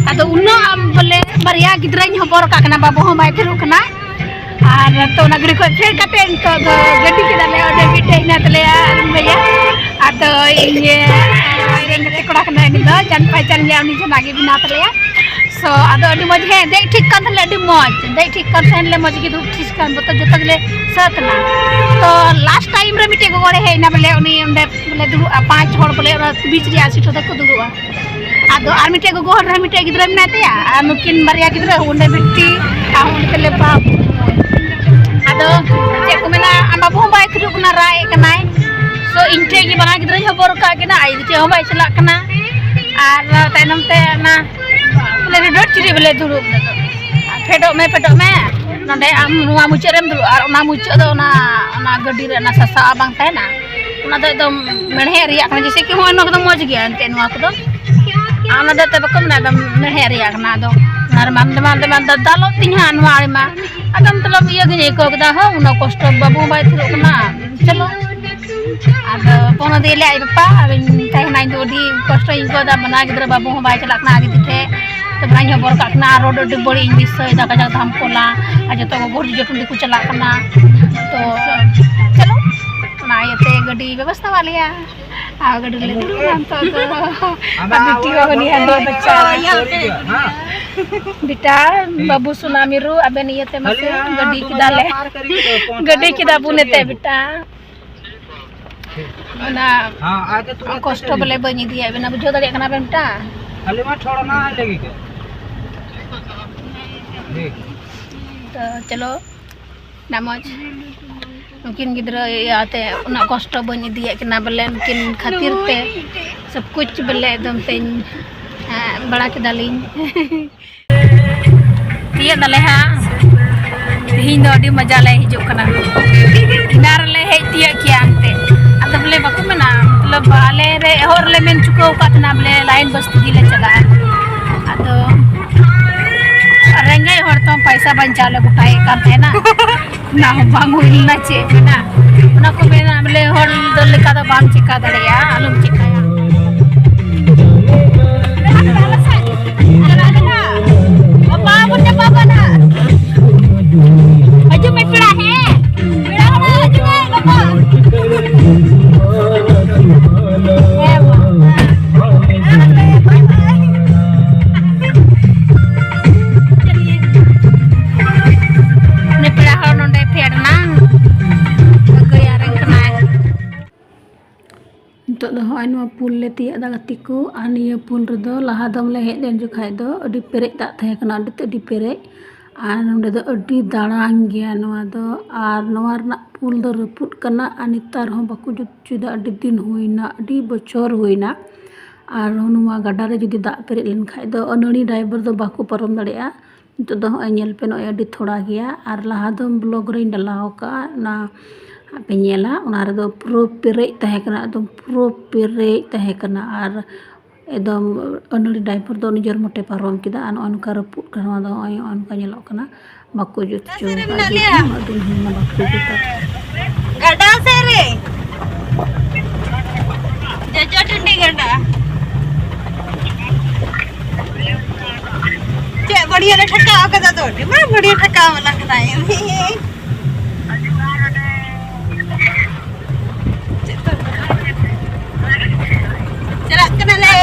ᱟᱫᱚ ᱩᱱᱟᱹᱜ ᱵᱚᱞᱮ ᱵᱟᱨᱭᱟ ᱜᱤᱫᱽᱨᱟᱹᱧ ᱦᱚᱵᱚᱨ ᱠᱟᱜ ᱠᱟᱱᱟ, ᱵᱟᱹᱵᱩ ᱦᱚᱸ ᱵᱟᱭ ᱛᱷᱤᱨᱚᱜ ᱠᱟᱱᱟ᱾ ᱟᱨ ᱛᱚ ᱚᱱᱟ ᱜᱟᱹᱰᱤ ᱠᱷᱚᱡ ᱯᱷᱮᱰ ᱠᱟᱛᱮ ᱱᱤᱛᱚᱜ ᱫᱚ ᱜᱟᱹᱰᱤ ᱠᱮᱫᱟᱞᱮ, ᱚᱸᱰᱮ ᱢᱤᱫᱴᱮᱡ ᱦᱮᱱᱟᱭ ᱛᱟᱞᱮᱭᱟ ᱟᱨ ᱤᱧ ᱵᱷᱟᱹᱭᱟ᱾ ᱟᱫᱚ ᱤᱧ ᱤᱧ ᱨᱮᱱ ᱜᱟᱛᱮ ᱠᱚᱲᱟ ᱠᱟᱱᱟᱭ, ᱩᱱᱤ ᱫᱚ ᱡᱟᱱ ᱯᱟᱭᱪᱟᱱ ᱜᱮᱭᱟ, ᱩᱱᱤ ᱡᱷᱚᱱᱟ ᱜᱮ ᱵᱮᱱᱟᱣ ᱛᱟᱞᱮᱭᱟ᱾ ᱥᱚ ᱟᱫᱚ ᱟᱹᱰᱤ ᱢᱚᱡᱽ, ᱦᱮᱸ, ᱫᱮᱡ ᱴᱷᱤᱠ ᱠᱟᱱ ᱛᱟᱦᱮᱱ ᱞᱮ ᱟᱹᱰᱤ ᱢᱚᱡᱽ, ᱫᱮᱡ ᱴᱷᱤᱠ ᱠᱟᱱ ᱛᱟᱦᱮᱱ ᱞᱮ ᱢᱚᱡᱽ ᱜᱮ, ᱫᱩᱲᱩᱵ ᱴᱷᱤᱠ ᱠᱟᱱ ᱵᱚᱛᱚᱨ ᱡᱚᱛᱚ ᱜᱮᱞᱮ ᱥᱟᱹᱛ ᱮᱱᱟ᱾ ᱛᱚ ᱞᱟᱥᱴ ᱴᱟᱭᱤᱢ ᱨᱮ ᱢᱤᱫᱴᱮᱡ ᱜᱚᱜᱚ ᱦᱚᱲᱮ ᱦᱮᱡ ᱮᱱᱟ, ᱵᱚᱞᱮ ᱩᱱᱤ ᱚᱸᱰᱮ ᱵᱚᱞᱮ ᱫᱩᱲᱩᱵᱼᱟ, ᱯᱟᱸᱪ ᱦᱚᱲ ᱵᱚᱞᱮ ᱚᱱᱟ ᱵᱤᱪ ᱨᱮᱭᱟᱜ ᱥᱤᱴ ᱨᱮᱠᱚ ᱫᱩᱲᱩᱵᱼᱟ᱾ ᱟᱫᱚ ᱟᱨ ᱢᱤᱫᱴᱮᱡ ᱜᱚᱜᱚ ᱦᱚᱲ ᱨᱮᱦᱚᱸ ᱢᱤᱫᱴᱮᱡ ᱜᱤᱫᱽᱨᱟᱹ ᱢᱮᱱᱟᱭ ᱛᱟᱭᱟ, ᱟᱨ ᱱᱩᱠᱤᱱ ᱵᱟᱨᱭᱟ ᱜᱤᱫᱽᱨᱟᱹ ᱚᱸᱰᱮ ᱵᱤᱴᱤ ᱟᱨ ᱚᱸᱰᱮ ᱛᱟᱞᱮ ᱵᱟᱹᱵᱩ᱾ ᱟᱫᱚ ᱪᱮᱫ ᱠᱚ ᱢᱮᱱᱟ, ᱟᱢ ᱵᱟᱹᱵᱩ ᱦᱚᱸ ᱵᱟᱭ ᱛᱷᱤᱨᱚᱜ ᱠᱟᱱᱟ, ᱨᱟᱜ ᱮᱫ ᱠᱟᱱᱟᱭ᱾ ᱥᱚ ᱤᱧ ᱴᱷᱮᱡ ᱜᱮ ᱵᱟᱱᱟᱨ ᱜᱤᱫᱽᱨᱟᱹᱧ ᱦᱚᱵᱚᱨ ᱟᱠᱟᱫ ᱠᱤᱱᱟ, ᱟᱡ ᱫᱚ ᱪᱮᱫ ᱦᱚᱸ ᱵᱟᱭ ᱪᱟᱞᱟᱜ ᱠᱟᱱᱟ᱾ ᱟᱨ ᱛᱟᱭᱱᱚᱢ ᱛᱮ ᱚᱱᱟ ᱵᱚᱞᱮ ᱨᱮᱰᱚᱴ ᱪᱤᱨᱤ ᱵᱚᱞᱮ ᱫᱩᱲᱩᱵ ᱞᱟᱹᱜᱤᱫ, ᱟᱨ ᱯᱷᱮᱰᱚᱜ ᱢᱮ, ᱯᱷᱮᱰᱚᱜ ᱢᱮ, ᱱᱚᱰᱮ ᱟᱢ ᱱᱚᱣᱟ ᱢᱩᱪᱟᱹᱫ ᱨᱮᱢ ᱫᱩᱲᱩᱵᱼᱟ᱾ ᱟᱨ ᱚᱱᱟ ᱢᱩᱪᱟᱹᱫ ᱫᱚ ᱚᱱᱟ, ᱚᱱᱟ ᱜᱟᱹᱰᱤ ᱨᱮ ᱚᱱᱟ ᱥᱟᱥᱟᱣᱟᱜ ᱵᱟᱝ ᱛᱟᱦᱮᱱᱟ, ᱚᱱᱟ ᱫᱚ ᱮᱠᱫᱚᱢ ᱢᱮᱬᱦᱮᱫ ᱨᱮᱭᱟᱜ ᱠᱟᱱᱟ᱾ ᱡᱮᱭᱥᱮ ᱠᱤ ᱦᱚᱸᱜᱼᱚᱭ ᱱᱚᱣᱟ ᱠᱚᱫᱚ ᱢᱚᱡᱽ ᱜᱮᱭᱟ ᱮᱱᱛᱮᱫ, ᱱᱚᱣᱟ ᱠᱚᱫᱚ᱾ ᱟᱨ ᱚᱱᱟ ᱫᱚ ᱮᱱᱛᱮᱫ ᱵᱟᱠᱚ ᱢᱮᱱᱟ, ᱮᱠᱫᱚᱢ ᱢᱮᱬᱦᱮᱫ ᱨᱮᱭᱟᱜ ᱠᱟᱱᱟ᱾ ᱟᱫᱚ ᱚᱱᱟ ᱨᱮᱢᱟ ᱫᱟᱞᱚᱵ ᱛᱤᱧ ᱦᱟᱸᱜ ᱱᱚᱣᱟ ᱨᱮᱢᱟ᱾ ᱟᱫᱚ ᱢᱚᱛᱞᱚᱵ ᱤᱭᱟᱹ ᱜᱤᱧ ᱟᱹᱭᱠᱟᱹᱣ ᱠᱮᱫᱟ, ᱦᱚᱸ ᱩᱱᱟᱹᱜ ᱠᱚᱥᱴᱚ, ᱵᱟᱹᱵᱩ ᱦᱚᱸ ᱵᱟᱭ ᱛᱷᱤᱨᱚᱜ ᱠᱟᱱᱟ᱾ ᱪᱚᱞᱚ, ᱟᱫᱚ ᱯᱷᱳᱱ ᱟᱫᱮᱭᱟᱞᱮ ᱟᱡ ᱵᱟᱯᱟ, ᱟᱫᱚᱧ ᱢᱮᱛᱟᱭ ᱠᱟᱱᱟ, "ᱤᱧ ᱫᱚ ᱟᱹᱰᱤ ᱠᱚᱥᱴᱚᱧ ᱟᱹᱭᱠᱟᱹᱣ ᱮᱫᱟ, ᱵᱟᱱᱟᱨ ᱜᱤᱫᱽᱨᱟᱹ ᱵᱟᱹᱵᱩ ᱦᱚᱸ ᱵᱟᱭ ᱪᱟᱞᱟᱜ ᱠᱟᱱᱟ ᱟᱡ ᱫᱤᱫᱤ ᱴᱷᱮᱡ, ᱛᱚ ᱵᱟᱱᱟᱨᱤᱧ ᱦᱚᱵᱚᱨ ᱠᱟᱜ ᱠᱟᱱᱟ, ᱟᱨ ᱨᱳᱰ ᱟᱹᱰᱤ ᱵᱟᱹᱲᱤᱡ ᱤᱧ ᱫᱤᱥᱟᱹᱭᱮᱫᱟ, ᱠᱟᱡᱟᱠ ᱫᱷᱟᱢ ᱠᱚᱞᱟ, ᱟᱨ ᱡᱚᱛᱚ ᱜᱚᱜᱚ ᱦᱚᱲ ᱡᱚᱡᱚ ᱴᱩᱸᱰᱤ ᱠᱚ ᱪᱟᱞᱟᱜ ᱠᱟᱱᱟ, ᱛᱚ ᱪᱚᱞᱚ, ᱚᱱᱟ ᱤᱭᱟᱹᱛᱮ ᱜᱟᱹᱰᱤ ᱵᱮᱵᱚᱥᱛᱷᱟ ᱟᱫ ᱞᱮᱭᱟ, ᱟᱨ ᱜᱟᱹᱰᱤ ᱨᱮᱞᱮ ᱫᱩᱲᱩᱵ ᱮᱱᱟ ᱱᱤᱛᱚᱜ ᱫᱚ, ᱟᱨ ᱵᱤᱴᱤ ᱦᱚᱸ ᱩᱱᱤ ᱦᱟᱸᱰᱮ ᱵᱟᱪᱪᱟ ᱵᱮᱴᱟ, ᱵᱟᱹᱵᱩ ᱥᱳᱱᱟ ᱢᱤᱨᱩ, ᱟᱵᱮᱱ ᱤᱭᱟᱹᱛᱮ ᱢᱟᱥᱮ ᱜᱟᱹᱰᱤ ᱠᱮᱫᱟᱞᱮ, ᱜᱟᱹᱰᱤ ᱠᱮᱫᱟ ᱵᱚᱱ ᱮᱱᱛᱮ ᱵᱮᱴᱟ᱾ ᱚᱱᱟ ᱠᱚᱥᱴᱚ ᱵᱚᱞᱮ ᱵᱟᱹᱧ ᱤᱫᱤᱭᱟᱫ ᱵᱮᱱᱟ, ᱵᱩᱡᱷᱟᱹᱣ ᱫᱟᱲᱮᱭᱟᱜ ᱠᱟᱱᱟ ᱵᱮᱱ ᱵᱮᱴᱟ? ᱛᱚ ᱪᱚᱞᱚ, ᱚᱱᱟ ᱢᱚᱡᱽ ᱱᱩᱠᱤᱱ ᱜᱤᱫᱽᱨᱟᱹ ᱤᱭᱟᱹᱛᱮ ᱩᱱᱟᱹᱜ ᱠᱚᱥᱴᱚ ᱵᱟᱹᱧ ᱤᱫᱤᱭᱮᱫ ᱠᱤᱱᱟ ᱵᱚᱞᱮ, ᱱᱩᱠᱤᱱ ᱠᱷᱟᱹᱛᱤᱨ ᱛᱮ ᱥᱚᱵ ᱠᱩᱪ ᱵᱚᱞᱮ ᱮᱠᱫᱚᱢ ᱛᱮᱧ, ᱦᱮᱸ, ᱵᱟᱲᱟ ᱠᱮᱫᱟᱞᱤᱧ᱾ ᱛᱤᱭᱟᱹᱜ ᱫᱟᱞᱮ ᱦᱟᱸᱜ᱾ ᱛᱤᱦᱤᱧ ᱫᱚ ᱟᱹᱰᱤ ᱢᱚᱡᱟ ᱞᱮ ᱦᱤᱡᱩᱜ ᱠᱟᱱᱟ᱾ ᱮᱱᱟᱝ ᱨᱮᱞᱮ ᱦᱮᱡ ᱛᱤᱭᱟᱹᱜ ᱠᱮᱭᱟ ᱮᱱᱛᱮ᱾ ᱟᱫᱚ ᱵᱚᱞᱮ ᱵᱟᱠᱚ ᱢᱮᱱᱟ, ᱢᱚᱛᱞᱚᱵ ᱟᱞᱮ ᱨᱮ ᱮᱦᱚᱵ ᱨᱮᱞᱮ ᱢᱮᱱ ᱪᱩᱠᱟᱹᱣ ᱟᱠᱟᱫ ᱛᱟᱦᱮᱱᱟ ᱵᱚᱞᱮ ᱞᱟᱭᱤᱱ ᱵᱟᱥ ᱛᱮᱜᱮ ᱞᱮ ᱪᱟᱞᱟᱜᱼᱟ᱾ ᱟᱫᱚ ᱨᱮᱸᱜᱮᱡ ᱦᱚᱲ ᱛᱚ ᱯᱟᱭᱥᱟ ᱵᱟᱧᱪᱟᱣ ᱞᱮ ᱜᱚᱴᱟᱭᱮᱫ ᱠᱟᱱ ᱛᱟᱦᱮᱱᱟ᱾ ᱚᱱᱟ ᱦᱚᱸ ᱵᱟᱝ ᱦᱩᱭ ᱞᱮᱱᱟ, ᱪᱮᱫ ᱢᱮᱱᱟ, ᱚᱱᱟ ᱠᱚ ᱢᱮᱱᱟ ᱵᱚᱞᱮ ᱦᱚᱲ ᱫᱚ ᱞᱮᱠᱟ ᱫᱚ ᱵᱟᱢ ᱪᱮᱠᱟ ᱫᱟᱲᱮᱭᱟᱜᱼᱟ, ᱟᱞᱚᱢ ᱪᱮᱠᱟᱭᱟ᱾ ᱵᱟᱵᱟ ᱵᱚᱱ ᱪᱟᱯᱟ ᱠᱚᱣᱟ ᱱᱟᱦᱟᱜ᱾ ᱦᱤᱡᱩᱜ ᱢᱮ ᱯᱮᱲᱟ, ᱦᱮᱸ? ᱯᱮᱲᱟ ᱦᱚᱲ ᱦᱤᱡᱩᱜ ᱢᱮ ᱜᱟᱯᱟ᱾ ᱦᱮᱸ ᱢᱟ᱾ ᱩᱱᱤ ᱯᱮᱲᱟ ᱦᱚᱲ ᱱᱚᱰᱮ ᱯᱷᱮᱰ ᱮᱱᱟ, ᱟᱹᱜᱩᱭ ᱟᱨᱮᱝ ᱠᱟᱱᱟᱭ᱾ ᱱᱤᱛᱚᱜ ᱫᱚ ᱦᱚᱸᱜᱼᱚᱭ ᱱᱚᱣᱟ ᱯᱩᱞ ᱞᱮ ᱛᱤᱭᱟᱹᱜ ᱮᱫᱟ ᱜᱟᱛᱮ ᱠᱚ᱾ ᱟᱨ ᱱᱤᱭᱟᱹ ᱯᱩᱞ ᱨᱮᱫᱚ ᱞᱟᱦᱟ ᱫᱚᱢ ᱞᱮ ᱦᱮᱡ ᱞᱮᱱ ᱡᱚᱠᱷᱟᱡ ᱫᱚ ᱟᱹᱰᱤ ᱯᱮᱨᱮᱡ ᱫᱟᱜ ᱛᱟᱦᱮᱸ ᱠᱟᱱᱟ, ᱟᱹᱰᱤ ᱛᱮᱫ ᱟᱹᱰᱤ ᱯᱮᱨᱮᱡ᱾ ᱟᱨ ᱱᱚᱸᱰᱮ ᱫᱚ ᱟᱹᱰᱤ ᱫᱟᱬᱟᱱ ᱜᱮᱭᱟ ᱱᱚᱣᱟ ᱫᱚ᱾ ᱟᱨ ᱱᱚᱣᱟ ᱨᱮᱱᱟᱜ ᱯᱩᱞ ᱫᱚ ᱨᱟᱹᱯᱩᱫ ᱠᱟᱱᱟ ᱟᱨ ᱱᱮᱛᱟᱨ ᱦᱚᱸ ᱵᱟᱠᱚ ᱡᱩᱛ ᱦᱚᱪᱚᱭᱮᱫᱟ᱾ ᱟᱹᱰᱤ ᱫᱤᱱ ᱦᱩᱭᱱᱟ, ᱟᱹᱰᱤ ᱵᱚᱪᱷᱚᱨ ᱦᱩᱭᱱᱟ᱾ ᱟᱨ ᱱᱚᱣᱟ ᱜᱟᱰᱟ ᱨᱮ ᱡᱩᱫᱤ ᱫᱟᱜ ᱯᱮᱨᱮᱡ ᱞᱮᱱᱠᱷᱟᱡ ᱫᱚ ᱟᱹᱱᱟᱹᱲᱤ ᱰᱟᱭᱵᱷᱟᱨ ᱫᱚ ᱵᱟᱠᱚ ᱯᱟᱨᱚᱢ ᱫᱟᱲᱮᱭᱟᱜᱼᱟ᱾ ᱱᱤᱛᱚᱜ ᱫᱚ ᱦᱚᱸᱜᱼᱚᱭ ᱧᱮᱞ ᱯᱮ, ᱱᱚᱜᱼᱚᱭ ᱟᱹᱰᱤ ᱛᱷᱚᱲᱟ ᱜᱮᱭᱟ᱾ ᱟᱨ ᱞᱟᱦᱟ ᱫᱚ ᱵᱞᱚᱜ ᱨᱮᱧ ᱰᱟᱞᱟᱣ ᱟᱠᱟᱫᱼᱟ, ᱚᱱᱟ ᱯᱮ ᱧᱮᱞᱟ, ᱚᱱᱟ ᱨᱮᱫᱚ ᱯᱩᱨᱟᱹ ᱯᱮᱨᱮᱡ ᱛᱟᱦᱮᱸ ᱠᱟᱱᱟ, ᱮᱠᱫᱚᱢ ᱯᱩᱨᱟᱹ ᱯᱮᱨᱮᱡ ᱛᱟᱦᱮᱸ ᱠᱟᱱᱟ᱾ ᱟᱨ ᱮᱠᱫᱚᱢ ᱟᱹᱱᱟᱹᱲᱤ ᱰᱟᱭᱵᱷᱟᱨ ᱫᱚ ᱱᱤᱡᱮᱨ ᱢᱚᱴᱮ ᱯᱟᱨᱚᱢ ᱠᱮᱫᱟ᱾ ᱟᱨ ᱱᱚᱜᱼᱚᱭ ᱱᱚᱝᱠᱟ ᱨᱟᱹᱯᱩᱫ ᱠᱟᱱᱟ, ᱱᱚᱣᱟ ᱫᱚ ᱱᱚᱜᱼᱚᱭ ᱱᱚᱜᱼᱚᱭ ᱱᱚᱝᱠᱟ ᱧᱮᱞᱚᱜ ᱠᱟᱱᱟ, ᱵᱟᱠᱚ ᱡᱩᱛ ᱦᱚᱪᱚ ᱟᱠᱟᱫᱼᱟ᱾ ᱡᱩᱛ ᱦᱚᱸ ᱩᱱᱟᱹᱜ ᱫᱤᱱ ᱦᱩᱭᱱᱟ ᱵᱟᱠᱚ ᱡᱩᱛᱟ᱾ ᱜᱟᱰᱟ ᱥᱮᱫ ᱨᱮ, ᱡᱚᱡᱚ ᱴᱟᱺᱰᱤ ᱜᱟᱰᱟ᱾ ᱪᱮᱫ ᱵᱟᱹᱲᱤᱭᱟᱹ ᱞᱮ ᱴᱷᱟᱠᱟᱣ ᱠᱟᱫᱟ ᱛᱚ, ᱟᱹᱰᱤ ᱢᱟᱨᱟᱝ ᱵᱟᱹᱲᱤᱭᱟᱹ ᱴᱷᱟᱠᱟᱣ ᱢᱮᱱᱟᱜ ᱠᱟᱫᱟ᱾ ᱪᱮᱫ ᱠᱚ ᱪᱟᱞᱟᱜ ᱠᱟᱱᱟᱞᱮ᱾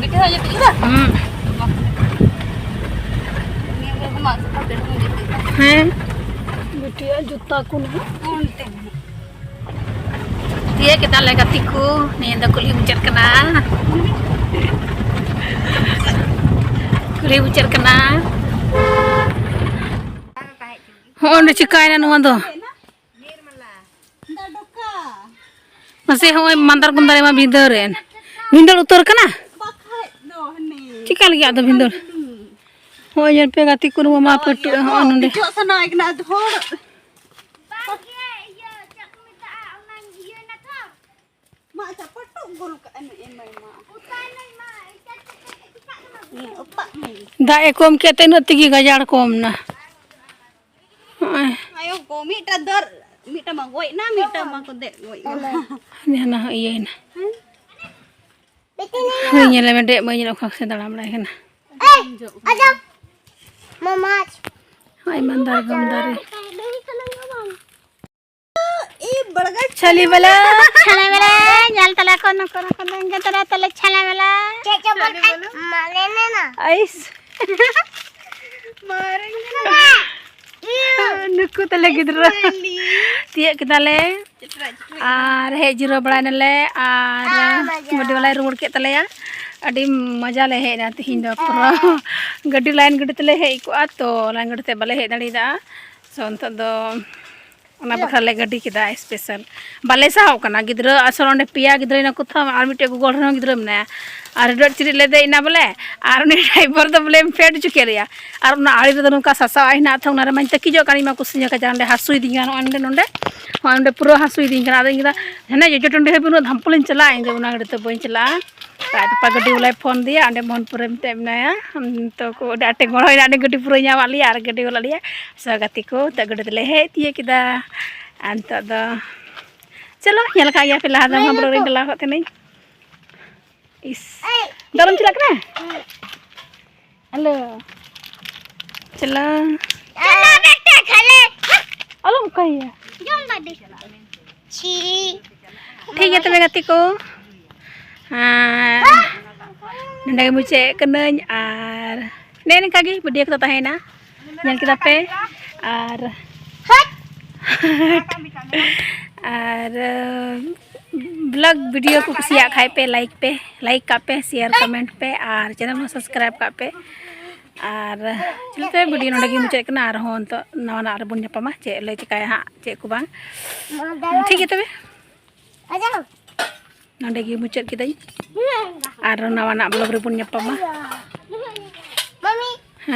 ᱵᱤᱴᱤ ᱦᱚᱸ ᱡᱟᱹᱯᱤᱫ ᱠᱮᱫᱟ? ᱦᱩᱸ᱾ ᱱᱤᱭᱟᱹ ᱠᱚ ᱢᱟᱜ ᱥᱟᱯᱷᱟ ᱯᱮ, ᱦᱚᱸ ᱡᱟᱹᱯᱤᱫ ᱠᱮᱫᱟ᱾ ᱦᱮᱸ᱾ ᱵᱤᱴᱤᱭᱟᱜ ᱡᱩᱛᱟ ᱠᱚ ᱱᱟᱦᱟᱜ᱾ ᱚᱱᱛᱮ ᱢᱮᱱᱟᱜᱼᱟ᱾ ᱛᱤᱭᱟᱹᱜ ᱠᱮᱫᱟᱞᱮ ᱜᱟᱛᱮ ᱠᱚ, ᱱᱤᱭᱟᱹ ᱫᱚ ᱠᱩᱞᱦᱤ ᱢᱩᱪᱟᱹᱫ ᱠᱟᱱᱟ᱾ ᱠᱩᱞᱦᱤ ᱢᱩᱪᱟᱹᱫ ᱠᱟᱱᱟ᱾ ᱦᱚᱸᱜᱼᱚ ᱱᱚᱰᱮ ᱪᱤᱠᱟᱭᱮᱱᱟ ᱱᱚᱣᱟ ᱫᱚ? ᱢᱟᱥᱮ, ᱦᱚᱸᱜᱼᱚᱭ ᱢᱟᱱᱫᱟᱨ ᱠᱚ ᱫᱟᱨᱮ ᱢᱟ ᱵᱷᱤᱸᱫᱟᱹᱲ ᱮᱱ᱾ ᱵᱷᱤᱸᱫᱟᱹᱲ ᱩᱛᱟᱹᱨ ᱠᱟᱱᱟ? ᱪᱤᱠᱟ ᱞᱟᱹᱜᱤᱫ ᱟᱫᱚ ᱵᱷᱤᱸᱫᱟᱹᱲ? ᱦᱚᱸᱜᱼᱚᱭ ᱧᱮᱞ ᱯᱮ ᱜᱟᱛᱮ ᱠᱚ, ᱱᱚᱣᱟ ᱢᱟ ᱯᱟᱹᱴᱩᱜ ᱮ ᱦᱚᱸᱜᱼᱚᱭ ᱱᱚᱰᱮ᱾ ᱫᱮᱡᱚᱜ ᱥᱟᱱᱟᱭᱮ ᱠᱟᱱᱟ ᱟᱫᱚ ᱦᱚᱲ᱾ ᱢᱟ ᱟᱪᱪᱷᱟ, ᱯᱟᱹᱴᱩᱜ ᱜᱚᱞ ᱠᱟᱜᱼᱟ ᱱᱩᱭ ᱮᱢᱟᱭ ᱢᱟ᱾ ᱦᱮᱸ, ᱚᱯᱟᱜ ᱢᱮ᱾ ᱫᱟᱜ ᱮ ᱠᱚᱢ ᱠᱮᱫ ᱛᱮ ᱤᱱᱟᱹᱜ ᱛᱮᱜᱮ ᱜᱟᱡᱟᱲ ᱠᱚᱢ ᱱᱟ᱾ ᱦᱚᱸᱜᱼᱚᱭ᱾ ᱟᱭᱳ ᱠᱚ ᱢᱤᱫᱴᱟᱝ ᱫᱟᱹᱨ, ᱢᱤᱫᱴᱟᱝ ᱢᱟ ᱜᱚᱡ ᱮᱱᱟ, ᱢᱤᱫᱴᱟᱝ ᱢᱟ ᱠᱚ ᱫᱮᱡ ᱜᱚᱡ ᱮᱱᱟ᱾ ᱦᱟᱱᱮ ᱦᱟᱱᱟ ᱦᱚᱸ ᱤᱭᱟᱹᱭᱮᱱᱟ᱾ ᱦᱳᱭ, ᱧᱮᱞᱮ ᱢᱮ, ᱰᱮᱜ ᱢᱟᱹᱭ ᱧᱮᱞᱚᱜ ᱠᱟᱱᱟ ᱥᱮ ᱫᱟᱬᱟ ᱵᱟᱲᱟᱭ ᱠᱟᱱᱟ᱾ ᱟᱭᱢᱟ ᱫᱟᱨᱮ ᱜᱚᱢ ᱫᱟᱨᱮ᱾ ᱪᱷᱟᱞᱤ ᱵᱟᱞᱟ, ᱪᱷᱟᱞᱟ ᱵᱟᱞᱟ, ᱧᱮᱞ ᱛᱟᱞᱟ ᱠᱚ ᱱᱩᱠᱩ, ᱱᱩᱠᱩ ᱫᱚ ᱮᱸᱜᱟ ᱛᱟᱞᱟ ᱛᱟᱞᱮ ᱪᱷᱟᱞᱟ ᱵᱟᱞᱟ᱾ ᱪᱮᱫ ᱪᱚ ᱵᱚᱞ ᱠᱷᱟᱡ ᱢᱟᱞᱮ ᱱᱮᱱᱟ᱾ ᱟᱭᱤᱥ᱾ ᱢᱟᱨᱮ ᱱᱩᱠᱩ ᱛᱟᱞᱮ ᱜᱤᱫᱽᱨᱟᱹ᱾ ᱛᱤᱭᱟᱹᱜ ᱠᱮᱫᱟᱞᱮ᱾ ᱟᱨ ᱦᱮᱡ ᱡᱤᱨᱟᱹᱣ ᱵᱟᱲᱟᱭ ᱱᱟᱞᱮ ᱟᱨ ᱜᱟᱹᱰᱤ ᱵᱟᱞᱟᱭ ᱨᱩᱣᱟᱹᱲ ᱠᱮᱫ ᱛᱟᱞᱮᱭᱟ᱾ ᱟᱹᱰᱤ ᱢᱚᱡᱟ ᱞᱮ ᱦᱮᱡ ᱮᱱᱟ ᱛᱤᱦᱤᱧ ᱫᱚ ᱯᱩᱨᱟᱹ᱾ ᱜᱟᱹᱰᱤ ᱞᱟᱭᱤᱱ ᱜᱟᱹᱰᱤ ᱛᱮᱞᱮ ᱦᱮᱡ ᱠᱚᱜᱼᱟ ᱛᱚ, ᱞᱟᱭᱤᱱ ᱜᱟᱹᱰᱤ ᱛᱮ ᱵᱟᱞᱮ ᱦᱮᱡ ᱫᱟᱲᱮᱭᱟᱫᱟ᱾ So ᱱᱤᱛᱚᱜ ᱫᱚ ᱚᱱᱟ ᱵᱟᱠᱷᱨᱟ ᱞᱮ ᱜᱟᱹᱰᱤ ᱠᱮᱫᱟ ᱥᱯᱮᱥᱟᱞ᱾ ᱵᱟᱞᱮ ᱥᱟᱦᱚᱵ ᱠᱟᱱᱟ, ᱜᱤᱫᱽᱨᱟᱹ ᱟᱥᱚᱞ ᱚᱸᱰᱮ ᱯᱮᱭᱟ ᱜᱤᱫᱽᱨᱟᱹ ᱦᱮᱱᱟᱜ ᱠᱚ ᱛᱷᱚ, ᱟᱨ ᱢᱤᱫᱴᱮᱡ ᱜᱚᱜᱚ ᱦᱚᱲ ᱨᱮᱦᱚᱸ ᱜᱤᱫᱽᱨᱟᱹ ᱢᱮᱱᱟᱭᱟ᱾ ᱟᱨ ᱨᱮᱰᱚᱡ ᱪᱤᱨᱤᱡ ᱞᱮ ᱫᱮᱡ ᱮᱱᱟ ᱵᱚᱞᱮ, ᱟᱨ ᱩᱱᱤ ᱰᱨᱟᱭᱵᱷᱟᱨ ᱫᱚ ᱵᱚᱞᱮ ᱯᱷᱮᱰ ᱦᱚᱪᱚ ᱠᱮᱫ ᱞᱮᱭᱟ᱾ ᱟᱨ ᱚᱱᱟ ᱟᱲᱮ ᱨᱮᱫᱚ ᱱᱚᱝᱠᱟ ᱥᱟᱥᱟᱣᱟᱜ ᱦᱮᱱᱟᱜ ᱛᱷᱚ, ᱚᱱᱟ ᱨᱮᱢᱟᱧ ᱛᱟᱹᱠᱤᱡᱚᱜ ᱠᱟᱱ, ᱤᱧ ᱢᱟ ᱠᱚ ᱥᱤᱧ ᱠᱟᱡᱟ ᱚᱸᱰᱮ ᱦᱟᱹᱥᱩᱭᱤᱫᱤᱧ ᱠᱟᱱᱟ, ᱱᱚᱜᱼᱚᱭ ᱱᱚᱸᱰᱮ ᱱᱚᱸᱰᱮ, ᱱᱚᱜᱼᱚᱭ ᱱᱚᱸᱰᱮ ᱯᱩᱨᱟᱹ ᱦᱟᱹᱥᱩᱭᱤᱫᱤᱧ ᱠᱟᱱᱟ᱾ ᱟᱫᱚ ᱤᱧ ᱫᱚ ᱦᱟᱱᱮ ᱡᱚᱡᱚ ᱴᱟᱺᱰᱤ ᱦᱟᱹᱵᱤᱡ ᱩᱱᱟᱹᱜ ᱫᱷᱟᱢᱯᱚᱞᱤᱧ ᱪᱟᱞᱟᱜᱼᱟ, ᱤᱧ ᱫᱚ ᱚᱱᱟ ᱜᱟᱹᱰᱤ ᱛᱮ ᱵᱟᱹᱧ ᱪᱟᱞᱟᱜᱼᱟ᱾ ᱟᱡ ᱯᱟᱯᱟ ᱜᱟᱹᱰᱤ ᱵᱟᱞᱟᱭ ᱯᱷᱳᱱ ᱟᱫᱮᱭᱟ, ᱚᱸᱰᱮ ᱢᱳᱦᱚᱱᱯᱩᱨ ᱨᱮ ᱢᱮᱛᱟᱭ ᱢᱮᱱᱟᱭᱟ, ᱛᱚ ᱠᱚ ᱟᱹᱰᱤ ᱟᱸᱴᱮ ᱜᱚᱲᱚᱭᱮᱱᱟ, ᱟᱹᱰᱤ ᱜᱟᱹᱰᱤ ᱯᱩᱨᱟᱹᱭ ᱧᱟᱢᱟᱫ ᱞᱮᱭᱟ ᱟᱨ ᱜᱟᱹᱰᱤ ᱵᱟᱞᱟ ᱞᱮᱭᱟ᱾ So ᱜᱟᱛᱮ ᱠᱚ, ᱱᱤᱛᱚᱜ ᱜᱟᱹᱰᱤ ᱛᱮᱞᱮ ᱦᱮᱡ ᱛᱤᱭᱟᱹᱜ ᱠᱮᱫᱟ᱾ ᱟᱨ ᱱᱤᱛᱚᱜ ᱫᱚ ᱪᱚᱞᱚ, ᱧᱮᱞ ᱟᱠᱟᱫ ᱜᱮᱭᱟ ᱯᱮ ᱞᱟᱦᱟ ᱫᱚ, ᱢᱟᱢᱟ ᱵᱟᱹᱵᱩ ᱨᱤᱧ ᱰᱟᱞᱟᱣ ᱠᱟᱜ ᱛᱟᱦᱮᱱᱟᱹᱧ᱾ ᱤᱥ, ᱫᱟᱨᱟᱢ ᱪᱟᱞᱟᱜ ᱠᱟᱱᱟ? ᱦᱮᱞᱳ, ᱪᱟᱞᱟᱣ᱾ ᱪᱟᱞᱟᱣ ᱵᱮᱴᱟ ᱠᱷᱟᱞᱮ᱾ ᱟᱞᱚᱢ ᱚᱱᱠᱟᱭᱟ᱾ ᱡᱚᱢ ᱵᱟᱹᱫᱤ᱾ ᱪᱷᱤ᱾ ᱴᱷᱤᱠ ᱜᱮᱭᱟ ᱛᱚᱵᱮ ᱜᱟᱛᱮ ᱠᱚ, ᱟᱨ ᱱᱚᱸᱰᱮ ᱜᱮ ᱢᱩᱪᱟᱹᱫ ᱠᱟᱹᱱᱟᱹᱧ᱾ ᱟᱨ ᱱᱮᱜᱼᱮ ᱱᱤᱝᱠᱟ ᱜᱮ ᱵᱷᱤᱰᱤᱭᱳ ᱠᱚᱫᱚ ᱛᱟᱦᱮᱸᱭᱮᱱᱟ, ᱧᱮᱞ ᱠᱮᱫᱟ ᱯᱮ᱾ ᱟᱨ ᱟᱨ ᱵᱞᱚᱜ ᱵᱷᱤᱰᱤᱭᱳ ᱠᱚ ᱠᱩᱥᱤᱭᱟᱜ ᱠᱷᱟᱡ ᱯᱮ, ᱞᱟᱭᱤᱠ ᱯᱮ, ᱞᱟᱭᱤᱠ ᱠᱟᱜ ᱯᱮ, ᱥᱮᱭᱟᱨ, ᱠᱚᱢᱮᱱᱴ ᱯᱮ, ᱟᱨ ᱪᱮᱱᱮᱞ ᱦᱚᱸ ᱥᱟᱵᱥᱠᱨᱟᱭᱤᱵ ᱠᱟᱜ ᱯᱮ᱾ ᱟᱨ ᱪᱚᱞᱚ ᱛᱚᱵᱮ, ᱵᱷᱤᱰᱤᱭᱳ ᱱᱚᱸᱰᱮ ᱜᱮ ᱢᱩᱪᱟᱹᱫ ᱠᱟᱱᱟ᱾ ᱟᱨᱦᱚᱸ ᱱᱤᱛᱚᱜ ᱱᱟᱣᱟᱱᱟᱜ ᱨᱮᱵᱚᱱ ᱧᱟᱯᱟᱢᱟ, ᱪᱮᱫ ᱞᱮ ᱪᱤᱠᱟᱹᱭᱟ ᱦᱟᱸᱜ, ᱪᱮᱫ ᱠᱚ ᱵᱟᱝ᱾ ᱴᱷᱤᱠ ᱜᱮᱭᱟ ᱛᱚᱵᱮ, ᱱᱚᱸᱰᱮ ᱜᱮ ᱢᱩᱪᱟᱹᱫ ᱠᱤᱫᱟᱹᱧ᱾ ᱟᱨ ᱱᱟᱣᱟᱱᱟᱜ ᱵᱞᱚᱜ ᱨᱮᱵᱚᱱ ᱧᱟᱯᱟᱢᱟ᱾ ᱢᱟᱢᱤ᱾ ᱦᱮᱸ᱾